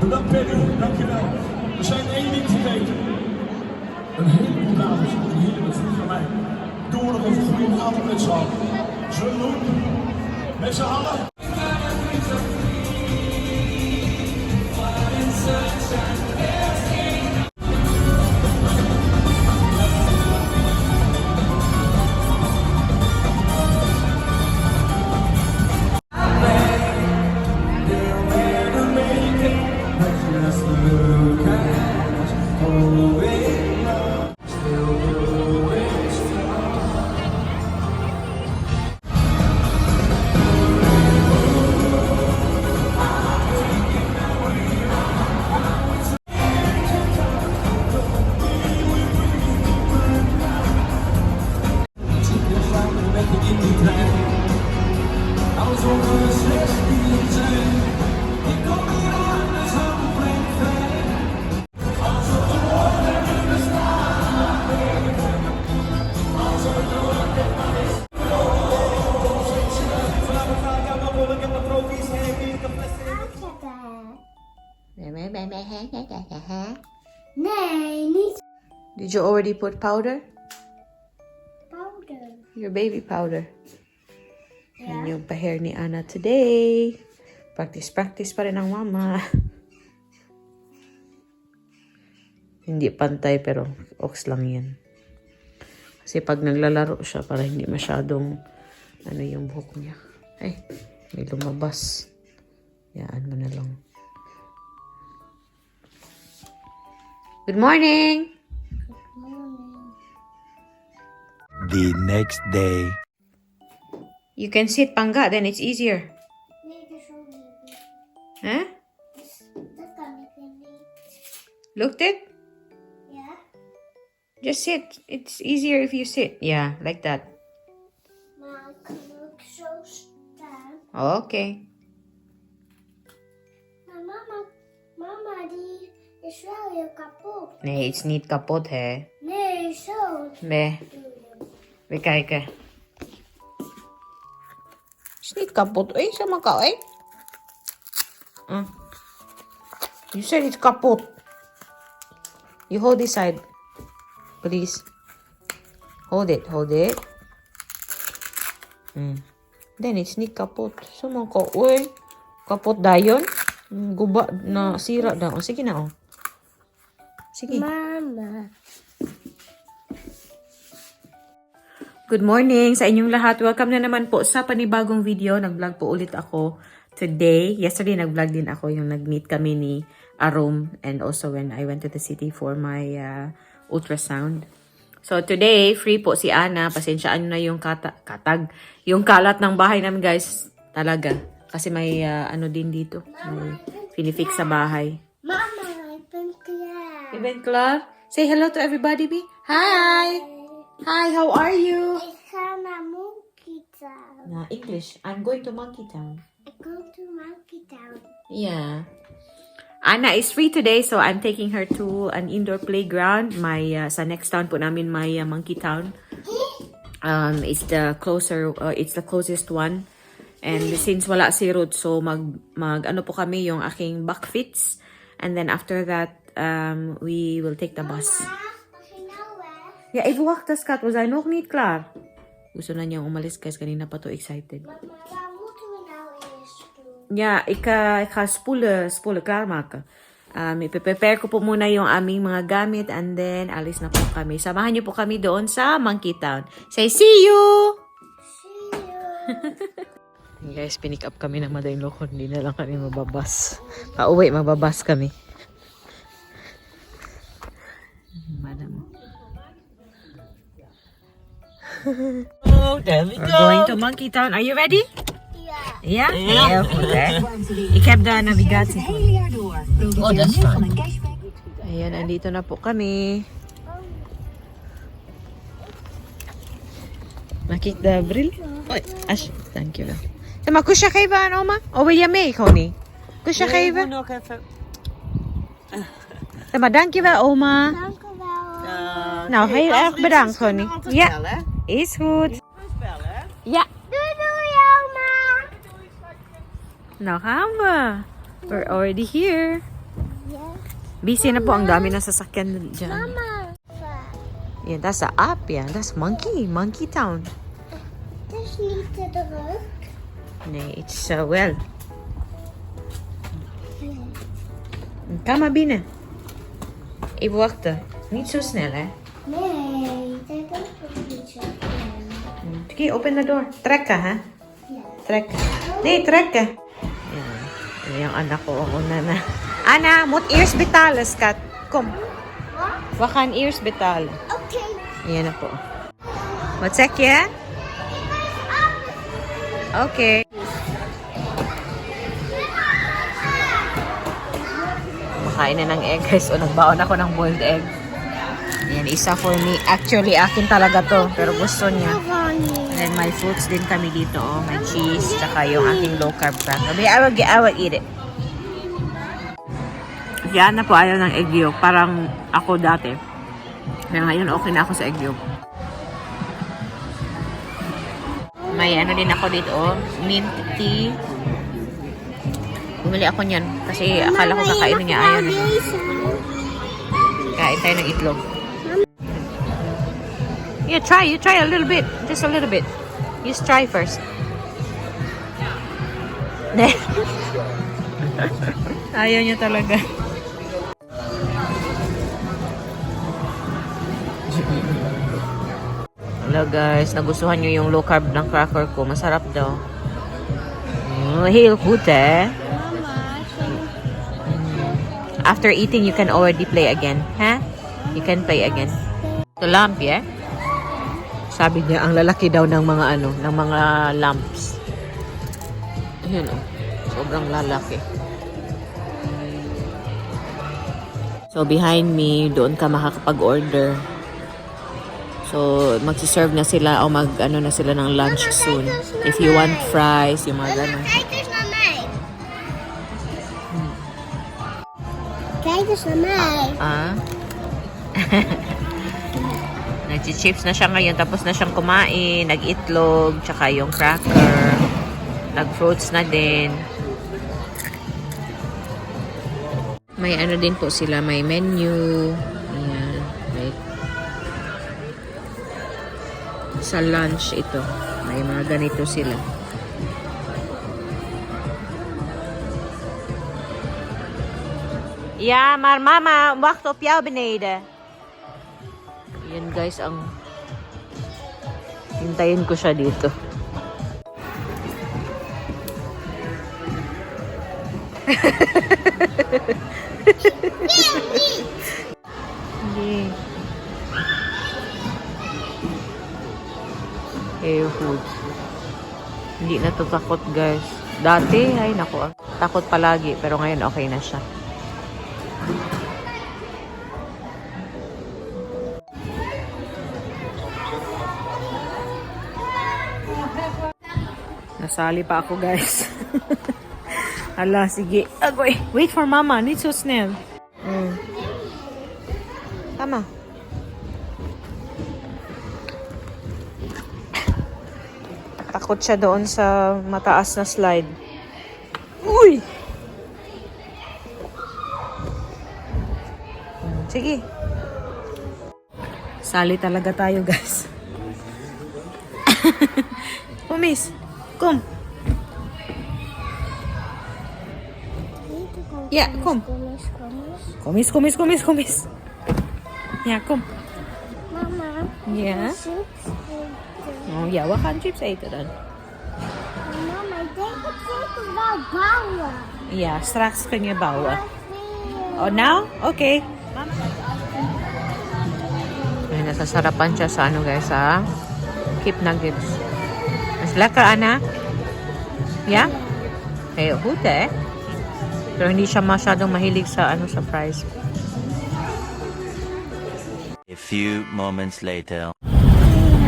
Bedankt Penny, dankjewel. We zijn één ding vergeten. Een heleboel dames en heren vroeg aan mij. Doen we nog een goede avond met z'n allen. Zullen we doen? Met z'n allen? Nee, niet Did you already put powder? powder. Your baby powder. Yan Ja. yung pa-hair ni Ana today. Practice pa rin ang mama. Hindi pantay pero ox lang yan. Kasi pag naglalaro siya para hindi masyadong ano yung buhok niya. Ay, may lumabas. Yaan mo na lang. Good morning! The next day. You can sit pangga, then it's easier. Nee, dat is ook niet. Huh? Dat kan ik weer niet. Looked it? Ja? Just sit. It's easier if you sit. Yeah, like that. Maar ik kan ook zo staan. Okay. Maar mama die is wel heel kapot. Nee, it's niet kapot, hè. Nee, zo. Nee, we kijken. Is niet kapot. Oei, zeg maar kou, hè? You said it's kapot. You hold this side. Please. Hold it, hold it. Then it's niet kapot. Sama ko, uy. Kapot dayon. Guba na sira daw. Sige na, oh. Sige. Mama. Good morning sa inyong lahat. Welcome na naman po sa panibagong video. Nag-vlog po ulit ako today. Yesterday nag-vlog din ako yung nag-meet kami ni Arum and also when I went to the city for my ultrasound. So today, free po si Ana. Pasensyaan na yung yung kalat ng bahay namin guys. Talaga. Kasi may ano din dito. May pinifix sa bahay. Mama, ik ben klaar. You been klaar? Say hello to everybody, B. Hi! Hi, how are you? Ik ga naar Monkey Town. Na English. I'm going to Monkey Town. Ik go to Monkey Town. Yeah. Ana is free today, so I'm taking her to an indoor playground. Sa next town po namin may Monkey Town. It's the closest one. And since wala si Ruth, so mag ano po kami yung aking back fits. And then after that, we will take the bus. Mag je nou weg? Ja, even wachten schat. We zijn nog niet klaar. Gusto na niyang umalis guys. Kanina pa to excited. Maar waar moeten we nou eerst doen? Ja, ik ga spoelen klaarmaken. Ipe-prepare ko po muna yung aming mga gamit and then alis na po kami. Samahan niyo po kami doon sa Monkey Town. Say, see you! See you. Guys, pinick up kami ng Madaling Loko. Hindi na lang kami mababas. Pauwi, mababas kami. Madam. Oh, there we We're go. going to Monkey Town. Are you ready? Ja. Ja? Heel goed, hè? Ik heb de navigatie voor. Oh, that's fine. Ayan, andito na po kami. Makita bril? Oy, Ash, dankjewel. Zeg maar, kusje geven aan oma? Oh, wil jij mee, Connie? Kusje Nee, ik moet geven? nog even. Zeg maar, dankjewel, oma. Dank u wel. Nou, heel erg bedankt, Connie. Ja, Ja. is goed. Bellen, hè? Ja, Doei doei, oma. nou gaan we. We're already here. Yeah. Busy na po, ang dami ng sasakyan dyan. Mama. Yeah, that's the up, yeah. That's Monkey Town. Dus niet te druk. Nee, it's well. Kom maar binnen. Even wachten. Niet zo snel, hè. Nee, dat is ook niet zo. Oké, open the door. Trekken, hè. Trekken. Nee, trekken. Yan. Yung anak ko, una na. Anna, moet eerst betalen, skat. Kom. We gaan eerst betalen. Oké. Yan na po. Wat zeg je? Okay. Makain na ng egg, guys. O, nagbaon ako ng boiled egg. Yan, isa for me. Actually, akin talaga to. Pero gusto niya. And then, may fruits din kami dito. Oh. May cheese. Tsaka yung aking low carb crack. I will eat it. Yan na po, ayaw ng egg yolk. Parang ako dati. Kaya ngayon, okay na ako sa egg yolk. May ano din ako dito, oh. Mint tea. Bumili ako niyan. Kasi akala ko kakainin niya. Ayaw na. Kain tayo ng itlog. Yeah, try. You try a little bit. Just a little bit. Just try first. Ayaw niya talaga. Hello guys, nagustuhan nyo yung low carb ng cracker ko. Masarap daw. Heel goed, eh? After eating, you can already play again. Huh? You can play again. The lamp, yeah? Sabi niya, ang lalaki daw ng mga ano, ng mga lamps. Yun, oh. Sobrang lalaki. So, behind me, doon ka makakapag-order. So, magsiserve na sila o mag-ano na sila ng lunch soon. If you want fries, yung mga gano'n. Kijk eens naar mij. Kijk eens naar mij. Ah? Nag-chips na siya ngayon. Tapos na siyang kumain. Nag-itlog. Tsaka yung cracker. Nag-fruits na din. May ano din po sila. May menu. Ayan. May sa lunch ito. May mga ganito sila. Ja, maar mama wacht op jou beneden. Yan guys, ang hintayin ko siya dito. Hindi. Food. Hindi na to takot guys. Dati, ay nako. Takot palagi, pero ngayon okay na siya. Nasali pa ako guys. Hala, sige. Agoy. Wait for mama. Need so snell. Tama. Takot siya doon sa mataas na slide. Uy! Sige. Sali talaga tayo, guys. Kumis. Kom. Ja, kom. Kumis. Ja, kom. Mama. Ja. Oh ja, we gaan chips eten dan. Mama, ik denk dat ik wel bouwen. Ja, straks kun je bouwen. Oh, now? Okay. Ay, nasasarapan siya sa ano guys, ha? Keep nuggets. Mas lekker, Anna? Yeah? Eh, goed, eh? Pero hindi siya masyadong mahilig sa ano sa fries. A few moments later.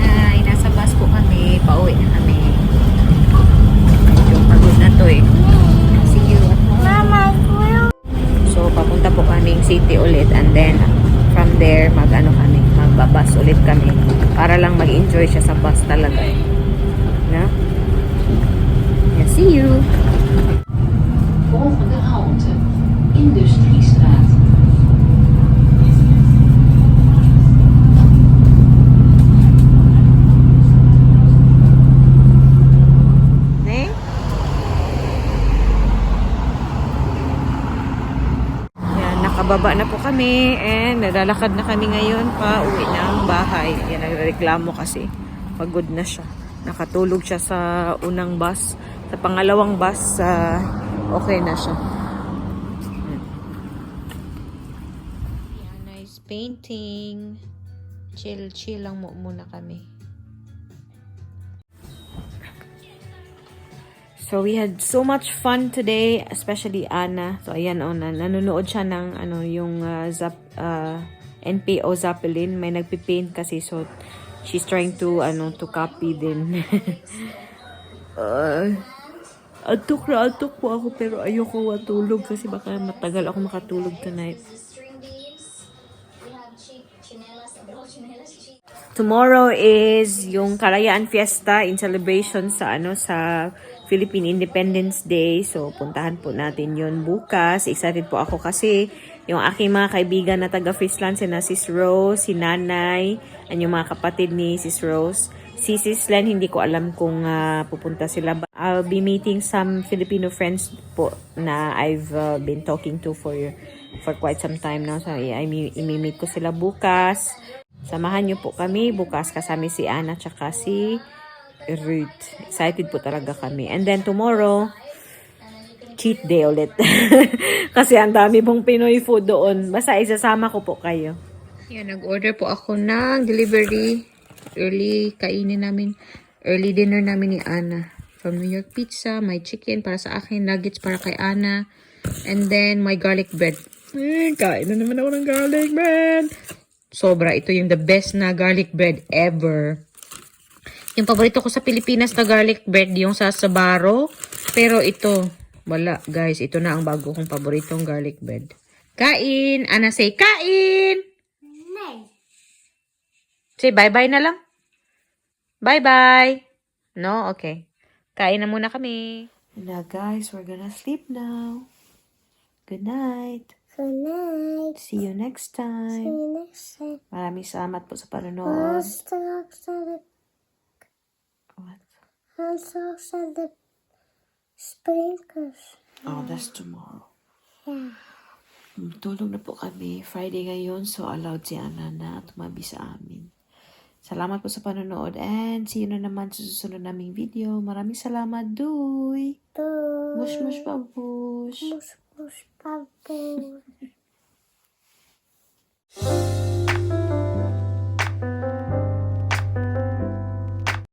Ay, nasa bus po kami. Pauwi na kami. Medyo pagod na to eh. See you at home. Mama, ik wil... So, papunta po kaming city ulit and then from there, magbabas ulit kami para lang mag-enjoy siya sa bus talaga. No? Yeah, see you! Volgende halte, Industriestraat. nakababa na po kami and naglalakad na kami ngayon pa uwi ng bahay. Yan, nagreklamo kasi pagod na siya. Nakatulog siya sa unang bus. Sa pangalawang bus, okay na siya. Yan, nice painting. Chill lang muna kami. So we had so much fun today, especially Anna. So ayan, nanonood siya ng yung NPO Zeppelin. May nagpipaint kasi, so she's trying to copy din. Antok po ako, pero ayoko matulog kasi baka matagal ako makatulog tonight. Tomorrow is yung Kalayaan Fiesta in celebration sa Philippine Independence Day. So, puntahan po natin yun bukas. Excited po ako kasi yung aking mga kaibigan na taga Friesland, si Sis Rose, si Nanay, and yung mga kapatid ni Sis Rose. Si Sis Len, hindi ko alam kung pupunta sila. I'll be meeting some Filipino friends po na I've been talking to for quite some time now. So, imi-meet ko sila bukas. Samahan niyo po kami. Bukas kasama si Anna tsaka si Ruth. Excited po talaga kami. And then tomorrow, cheat day ulit. Kasi ang dami pong Pinoy food doon. Basta isasama ko po kayo. Yan, nag-order po ako ng delivery. Early dinner namin ni Anna. From New York Pizza, my chicken para sa akin, nuggets para kay Anna. And then, my garlic bread. Kain na naman ako ng garlic bread. Sobra. Ito yung the best na garlic bread ever. Yung paborito ko sa Pilipinas na garlic bread, yung sa Sbarro. Pero ito, wala guys. Ito na ang bago kong paboritong garlic bread. Kain! Ana, say kain! Nay. Say bye-bye na lang. Bye-bye! No? Okay. Kain na muna kami. Na guys, we're gonna sleep now. Good night. Good night. See you next See time. you next time. Maraming salamat po sa panonood. What? Also said the sprinkles. Oh, that's tomorrow. Yeah. Tulog na po kami. Friday ngayon, so allowed si Anna na tumabi sa amin. Salamat po sa panonood and see you na naman sa susunod naming video. Maraming salamat, Duy! Boo. Mush, mush, babush! Mush, mush, baboon.